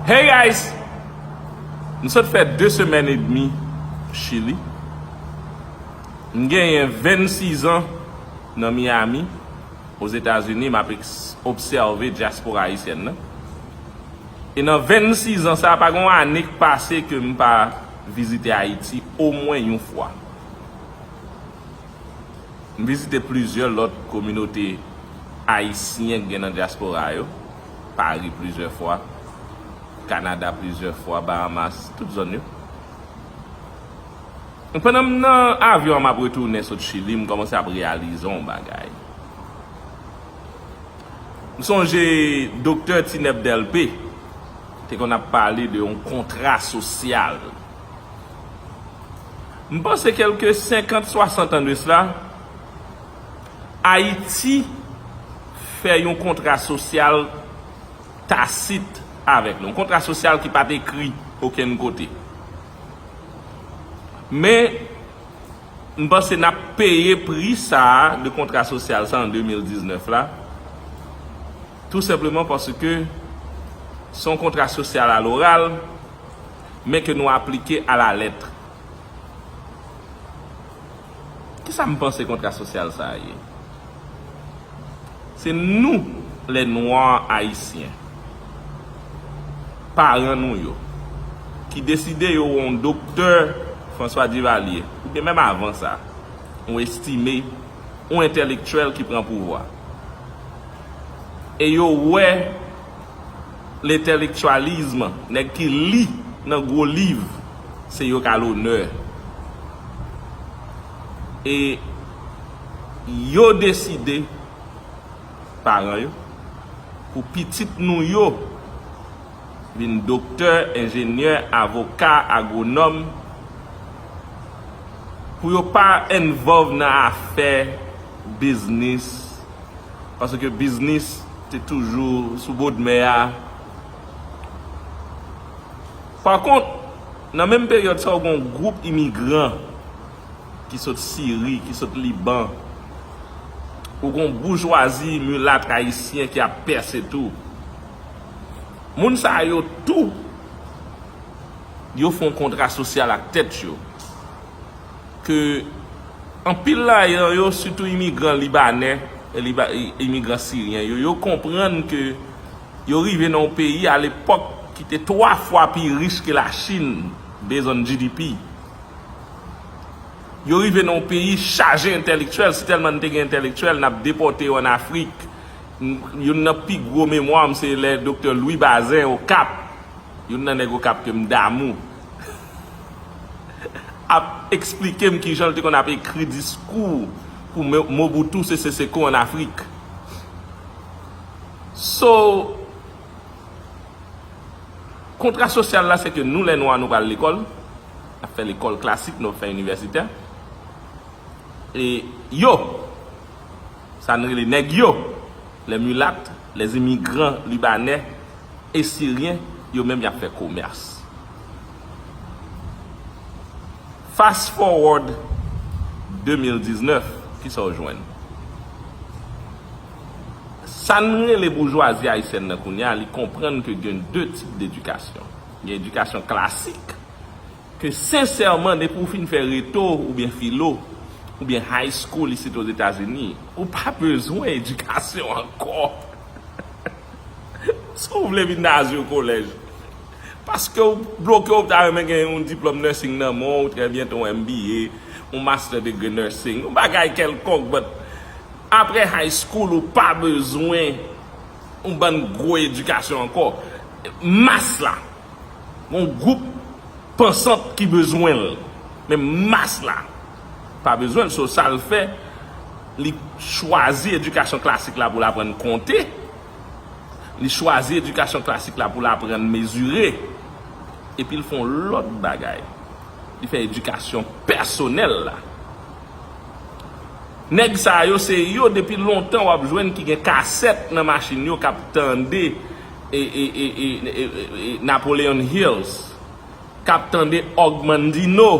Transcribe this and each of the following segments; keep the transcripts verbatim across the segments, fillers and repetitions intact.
Hey guys! M sot fè de semèn edmi Chili. M genyen vennsis an nan Miami, Ozetazini, m ap eks- obsève dyaspora ayisyèn nan. E nan vennsis an sa, pa gen yon ane k pase ke m pa vizite Ayiti omwen yon fwa. M vizite plizyè lòt kominote ayisyen k gen nan dyaspora yo, Pari plizyè fwa, Kanada plizyè fwa, Bahamas, tout zòn yo. Pandan m nan avyon an, m ap retounen sot Chili, m kòmanse ap reyalize yon bagay. M sonje Doktè Tinèb Dèlpe te konn ap pale de yon kontra sosyal. M panse kèlke senkant, swasant an de sila, Ayiti fè yon kontra sosyal tasit avèk nou. Yon kontra sosyal ki pa t ekri okenn kote. Men, m panse n ap peye pri sa a de kontra sosyal sa an de mil diznèf la, tou senpleman paske se yon kontra sosyal aloral, men ke nou aplike alalèt. Kisa m panse kontra sosyal sa a ye? Se nou, lè nwa ayisyen, paran nou yo, ki deside yo wè yon doktè François Duvalier, oubyen menm avan sa, yon estime, yon entèlektyèl ki pran pouvwa. E yo wè lentelektyalizm, nèg ki li nan gwo liv, se yo k a lonè. E yo deside, paran yo, pou pitit nou yo vin doktè, enjenyè, avoka, agwonòm, pou yo pa envolve nan afè biznis, paske biznis te toujou sou bòdmè a. Pa kont, nan menm peryòd sa, w gen yon gwoup imigran ki sot Siri, ki sot Liban. Ou gen yon boujwazi milat ayisyen ki ap pèse tou. Moun sa yo tou, yo fè yon kontra sosyal ak tèt yo. Ke anpil ladan yo, sitou imigran libanè, e liba- i- imigran siryen yo, yo konprann ke yo rive nan yon peyi alepòk ki te twa fwa pi rich ke Lachin, based on G D P. Yo rive nan yon peyi chaje entèlektyèl, si tèlman n te gen entèlektyèl, n ap depòte yo ann Afrik. M- Youn nan pi gwo memwa m se lè Doktè Louis Bazin, Okap, youn nan nèg Okap ke m damou, ap eksplike m kijan l te konn ap ekri diskou pou Mo- Mobutu Sese Seko ann Afrik. So, kontra sosyal la, se ke nou, lè nwa, nou pral lekòl, n ap fè lekòl klasik, nou ap fè inivèsitè. E yo, sa n rele nèg yo, les mulates, les immigrants libanais et syriens, yo menm y ap fè komès. Fast forward de mil diznèf, kisa w jwenn? Sa n rele boujwazi ayisyèn nan kounye a, li konprann ke gen de tip dedikasyon. Gen edikasyon klasik, ke sensèman, depi w fin fè reto, oubyen filo, oubyen high school isit Ozetazini, ou pa bezwen edikasyon ankò. Si w vle vin nan Azur Kolèj. Paske w bloke, w ta renmen gen yon diplòm nursing nan men w, trè byento yon M B A, yon master degree nursing, yon bagay kèlkonk, but apre high school, ou pa bezwen yon bann gwo edikasyon ankò. Mas la, yon gwoup pansant ki bezwen l. Men mas la pa bezwen l, so sa l fè, li chwazi edikasyon klasik la pou l aprann konte, li chwazi edikasyon klasik la pou l aprann mezire, epi l fè yon lòt bagay. Li fè edikasyon pèsonèl la. Nèg sa yo, se yo depi lontan w ap jwenn ki gen kasèt nan machin yo k ap tande e, e, e, e, e, e, e, Napoleon Hills, k ap tande Og Mandino,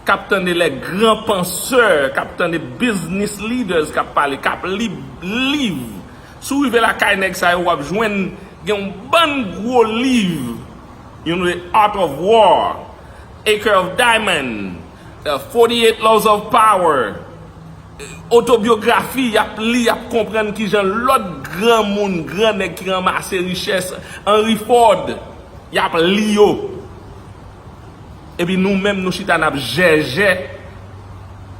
k ap tande les grands penseurs, k ap tande business leaders k ap pale, k ap li liv. Si w rive lakay nèg sa yo, w ap jwenn Gen yon bann gwo liv, you know, The Art of War, Acre of Diamond, uh, forty-eight Laws of Power, otobyografi, y ap li, y ap konprann kijan lòt granmoun, gran nèg ki ranmase richès, Henry Ford, y ap li yo. Epi nou menm, nou chita, n ap jèjè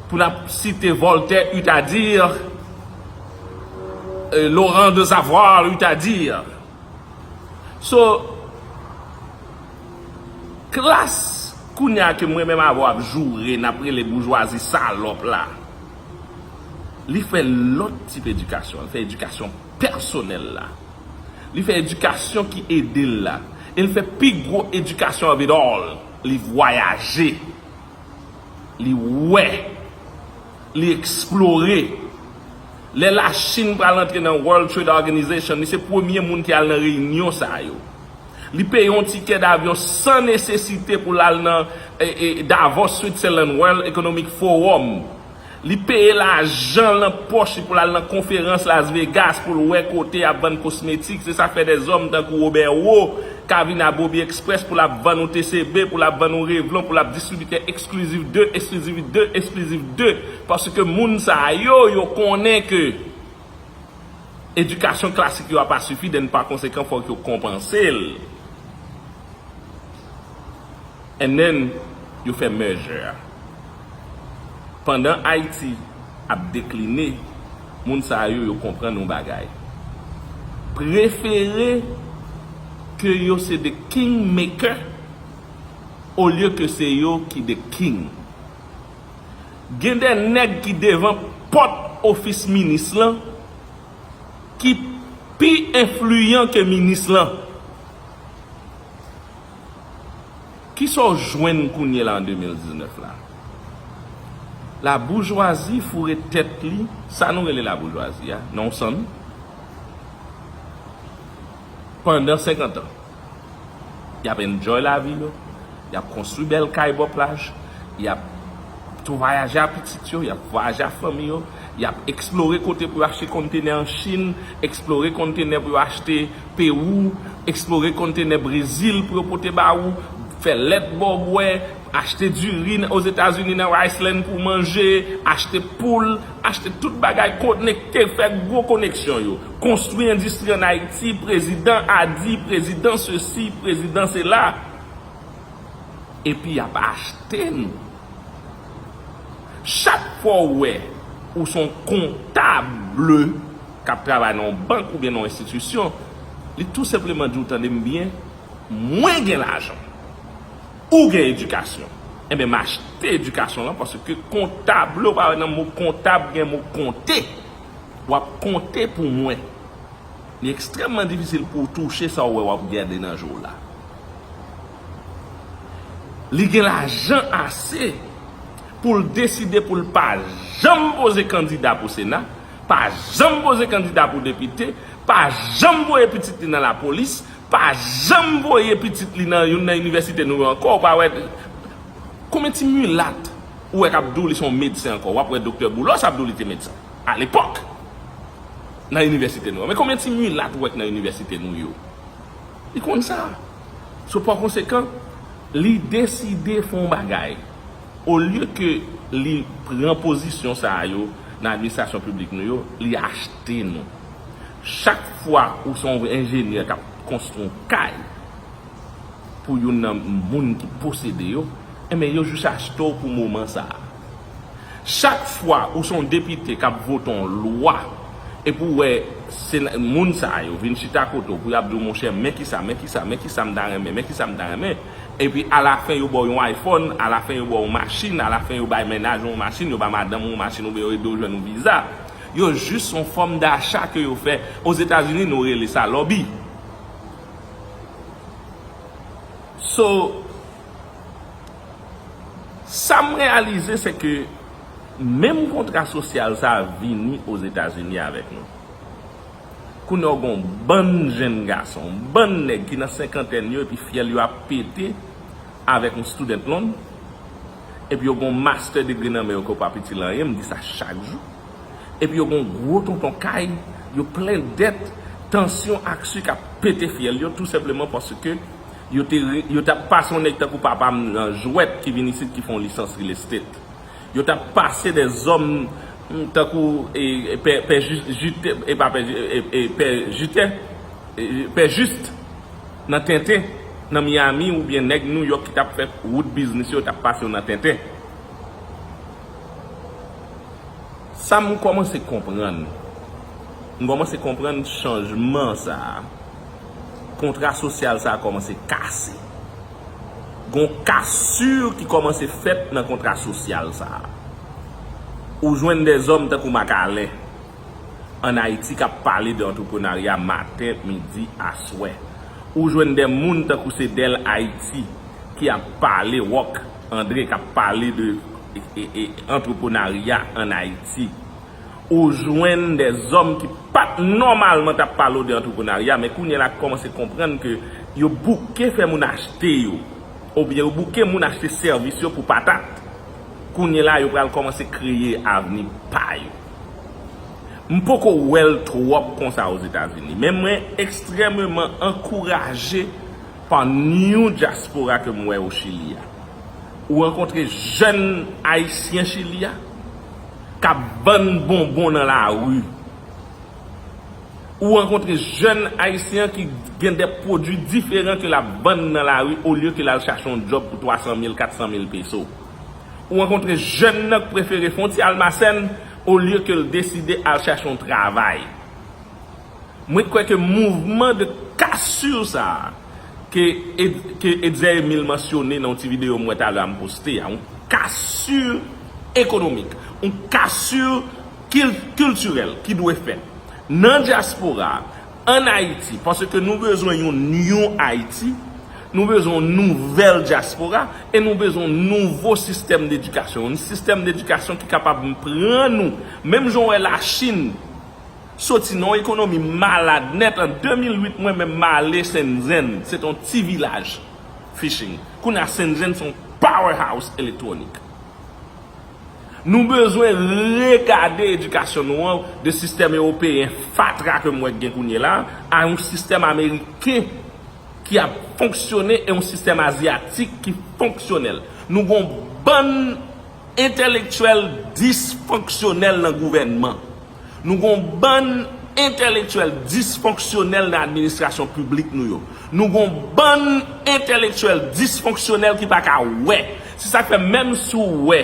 pou n ap site Voltaire, eut à dire, euh, Laurent de Savoir, eut à dire. So, klas kounye a ke mwen menm avè w ap joure, n ap rele boujwazi salòp la, li fè lòt tip edikasyon, li fè edikasyon pèsonèl la. Li fè edikasyon ki ede l la. E li fè pi gwo edikasyon of it all. Li vwayaje. Li wè. Li eksplore. Lè Lachin pral antre nan World Trade Organization, li se premye moun ki al nan reyinyon sa yo. Li peye yon tikè davyon san nesesite pou l al nan, e, e, Davos, Switzerland, World Economic Forum. Li peye lajan nan pòch li pou l al nan konferans Las Vegas, pou l wè kote y ap vann kosmetik. Se sa k fè dèzòm tankou Robert Wo ka vin a Bobby Express pou l ap vann ou T C B, pou l ap vann ou Revlon, pou l ap distribitè eksklizif de, eksklizif de, eksklizif de. Paske moun sa yo, yo konnen ke edikasyon klasik yo a pa sifi, then pa konsekan, fòk yo konpanse l. And then, yo fè merger a. Pandan Ayiti ap dekline, moun sa yo, yo konprann yon bagay. Prefere ke yo se the kingmaker olye ke se yo ki the king. Gen de nèg ki devan pòt ofis minis lan ki pi enfliyan ke minis lan. Kisa w jwenn kounye la an de mil diznèf la? Laboujwazi foure tèt li, sa nou rele laboujwazi a, nan yon sann, pandan senkant an. Y ap enjoy lavi yo, y ap konstwi bèl kay bò plaj, y ap tou vwayaje a pitit yo, y ap vwayaje a fanmi yo, y ap eksplore kote pou yo achte kontenè an Chin, eksplore kontenè pou yo achte Pewou, eksplore kontenè Brezil pou yo pote ba ou, fè lèt ba w bwè, achte diri Ozetazini nan Riceland pou w manje, achte poul, achte tout bagay, konekte, fè gwo koneksyon yo. Konstwi endistri ann Ayiti, prezidan a di, prezidan sesi, prezidan sela. Epi y ap achte nou. Chak fwa w wè ou se yon kontab k ap travay nan yon bank oubyen nan yon enstitisyon, li tou senpleman di w, tande m byen, mwen gen lajan. Ou gen edikasyon. Enben, m achte edikasyon lan paske kontab, lè w pa wè nan mo kontab, gen mo konte. W ap konte pou mwen. Li ekstrèmman difisil pou w touche sa w wè w ap gade nan je w la. Li gen lajan ase pou l deside pou l pa janm poze kandida pou Sena, pa janm poze kandida pou depite, pa janm voye pitit li nan lapolis, pa janm voye pitit li nan youn nan inivèsite nou yo ankò. Ou pa wè konbyen ti milat ou wè k ap di w li se yon medsen ankò? W ap wè Doktè Boulos ap di w li te medsen alepòk nan inivèsite nou yo. Men konbyen ti milat ou wè k nan inivèsite nou yo? Li konn sa. So, pa konsekan, li deside fè yon bagay. Olye ke li pran pozisyon sa a yo nan administrasyon piblik nou yo, li achte nou. Chak fwa ou se yon enjenyè k ap konstwi yon kay pou youn nan moun ki posede yo, enben, yo jis achte w pou moman sa a. Chak fwa ou se yon depite k ap vote yon lwa, epi w wè sena-, moun sa yo vin chita kote w pou y ap di w, monchè, men kisa, men kisa, men kisa m ta renmen, men kisa m ta renmen, epi alafen yo ba w yon iPhone, alafen yo ba w yon machin, alafen yo bay mennaj ou yon machin, yo ba madanm ou yon machin, oubyen yo ede w jwenn yon viza. Yo jis yon fòm dacha ke yo fè. Ozetazini, nou rele sa lòbi. So, sa m reyalize, se ke menm kontra sosyal sa a vini Ozetazini avèk nou. Kounye a, w gen yon bann jenn gason, yon bann nèg ki nan senkantèn yo, epi fyèl yo ap pete avèk yon student loan, epi yo gen yon master degree nan men yo ke yo pa itil anyen, m di sa chak jou. Epi yo gen yon gwo tonton kay, yo plen dèt, Tansyon ak sik ap pete fyèl yo, tou senpleman paske yo te re- yo t ap pase yon nèg tankou papa m nan jwèt ki vin isit ki fè yon lisans real estate. Yo t ap pase de zòm, mm, tankou e, e, pè, pè Jis- Jite, e pa pè Ji- e, e, pè Jitè, e, pè Jis nan tenten nan Miami oubyen nèg New York ki t ap fè wout biznis yo t ap pase yo nan tenten. Sa m kòmanse konprann, m kòmanse konprann chanjman sa a. Kontra sosyal sa a kòmanse kase. Gon kasur ki kòmanse fèt nan kontra sosyal sa a. Ou jwenn de zòm tankou Macalin ann Ayiti k ap pale de antreprenarya maten, midi, aswè. Ou jwenn de moun tankou se Dèl Ayiti ki ap pale, Wòk Andre k ap pale de e, e, e, antreprenarya ann Ayiti. Ou jwenn de zòm ki pa t nòmalman t ap pale w de antreprenarya, men kounye a la kòmanse konprann ke yo bouke fè moun achte yo, oubyen yo bouke moun achte sèvis yo pou patat. Kounye a la, yo pral kòmanse kreye avni pa yo. M poko wè l twòp konsa Ozetazini, men mwen ekstrèmeman ankouraje pa new dyaspora ke m wè o Chili a. Ou rankontre jèn ayisyen Chili a k ap vann bonbon nan lari. Ou rankontre jèn ayisyen ki gen de pwodui diferan ke l ap vann nan lari olye ke l al chache yon djòb pou twa san mil, kat san mil peso. Ou rankontre jèn nan k prefere fè yon ti almasèn olye ke l deside al chache yon travay. Mwen kwè ke mouvman de kasur sa a ke, Ed- ke Etzer Emile mansyone nan yon ti videyo m wè talè a m poste a, yon kasur ekonomik, yon kasur kil- kiltirèl ki dwe fèt. Nan dyaspora, ann Ayiti, paske nou bezwen yon New Ayiti, nou bezwen yon nouvèl dyaspora, e nou bezwen yon nouvo sistèm dedikasyon, yon sistèm dedikasyon ki kapab pran nou, menm jan w wè Lachin soti nan yon ekonomi malad nèt, an de mil uit, mwen menm m ale Shenzhen, se t on ti vilaj fishing. Kounye a Shenzhen se yon powerhouse elektwonik. Nou bezwen regade edikasyon nou an de sistèm ewopeyen fatra ke m wè k gen kounye la a, a yon sistèm ameriken ki ap fonksyone e yon sistèm azyatik ki fonksyonèl. Nou gon bann entelektyèl disfonksyonèl nan gouvènman. Nou gon bann entelektyèl disfonksyonèl nan administrasyon piblik nou yo. Nou gon bann entelektyèl disfonksyonèl ki pa ka wè. Se sa k fè menm si w wè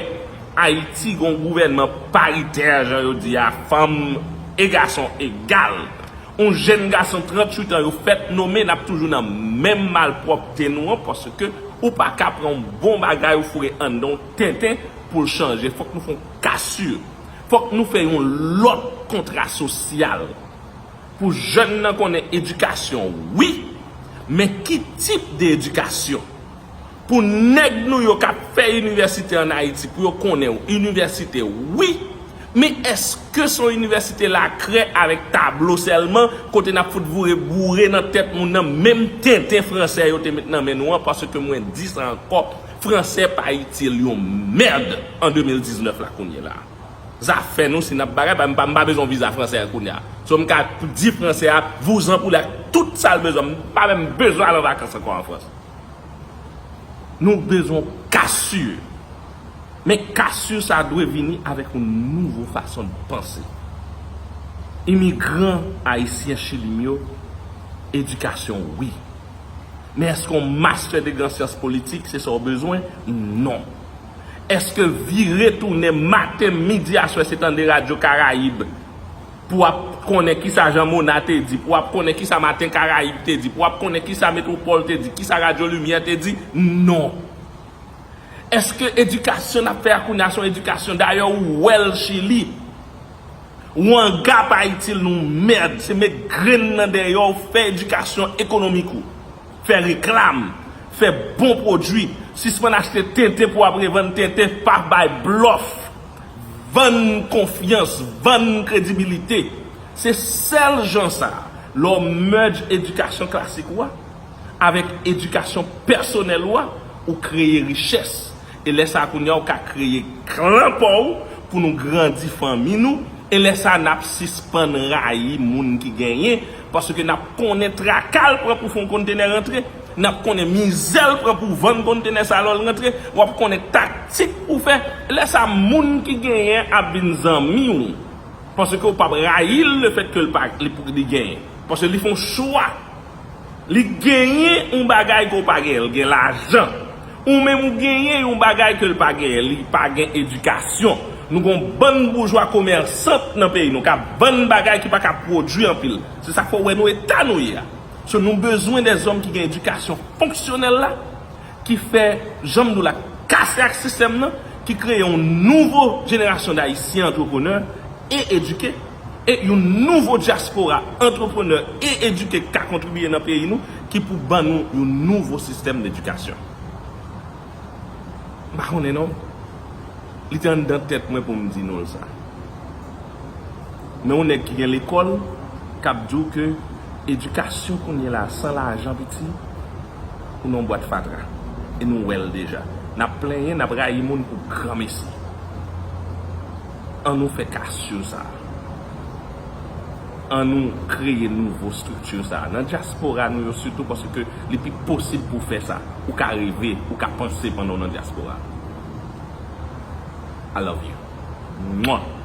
Ayiti gon gouvènman paritè, jan yo di a, fanm e gason egal. Yon jèn gason tranntuit an yo fèt nome, n ap toujou nan menm malpwòpte nou an, paske ou pa ka pran yon bon bagay ou foure anndan yon tenten pou l chanje. Fòk nou fè yon kasur. Fòk nou fè yon lòt kontra sosyal. Pou jèn nan konnen edikasyon, wi, men ki tip de edikasyon? Pou nèg nou yo k ap fè inivèsite ann Ayiti, pou yo konnen w, inivèsite, wi, men èske se yon inivèsite lakrè avèk tablo sèlman, kote n ap fout voure boure nan tèt moun nan menm tenten fransè yo te met nan men nou an, paske mwen di sa ankò, fransè pa itil yon mèd an de mil diznèf la kounye la a. Zafè nou, si n ap bagay, m pa, m pa bezwen viza fransè a kounye a. So, m ka di fransè a, vouzan pou l ak tout sa l bezwen. M pa menm bezwen al an vakans ankò an Frans. Nou bezwen kasur. Men kasur sa dwe vini avèk yon nouvo fason de panse. Imigran ayisyen Chili m yo, edikasyon, wi. Men èske yon master degré an syans politik, se sa w bezwen? Non. Èske vire tounen maten, midi, aswè, se tande Radyo Karayib pou w ap konnen kisa Jan Mona te di, pou w ap konnen kisa Maten Karayib te di, pou w ap konnen kisa Metwopòl te di, kisa Radyo Limyè te di? Non. Èske edikasyon n ap fè a kounye a se yon edikasyon? Dayè, ou wè l Chili. Wanga pa itil nou mèd, se met grenn nan dèyè w, fè edikasyon ekonomik ou. Fè reklam, fè bon pwodui, sispann achte tenten pou w ap revann tenten, pa bay blòf, vann konfyans, vann kredibilite. Se sèl jan sa, lè w merge edikasyon klasik ou a avèk edikasyon pèsonèl ou a, ou kreye richès. E lè sa a kounye a, ou ka kreye klan pa w pou nou grandi fanmi nou, E lè sa a, n ap sispann rayi moun ki genyen, paske n ap konnen traka l pran pou fè yon kontenè rantre, n ap konnen mizè l pran pou vann kontenè sa lè l rantre, w ap konnen taktik pou fè. Lè sa a, moun ki genyen ap vin zanmi w, paske w p ap rayi l lefètke l pa, li, li genyen, paske li fè yon chwa. Li genyen yon bagay ke w pa genyen, l gen lajan. Ou menm ou genyen yon bagay ke l pa genyen, li pa gen edikasyon. Nou gen yon bann boujwa komèsant nan peyi nou k ap vann bagay ki pa ka pwodui anpil. Se sa k fè w wè nou eta nou ye a. So, nou bezwen dèzòm ki gen edikasyon fonksyonèl la, ki fè, jan m di w la, kase ak sistèm nan, ki kreye yon nouvo jenerasyon d Ayisyen antreprenè e edike, e yon nouvo dyaspora antreprenè e edike k ka kontribiye nan peyi nou, ki pou ban nou yon nouvo sistèm dedikasyon. M pa konnen non. Li te anndan tèt mwen pou m di nou l sa. Men yon nèg ki gen lekòl k ap di w ke edikasyon kounye la a san lajan piti, ou nan yon bwat fatra. E nou wè l deja. N ap plenyen, n ap rayi moun pou granmesi. An nou fè kasyo sa a. An nou kreye nouvo estrikti sa a. Nan dyaspora nou yo sitou, paske li pi posib pou w fè sa. Ou ka reve, ou ka panse pandan w nan dyaspora. I love you. Mwa.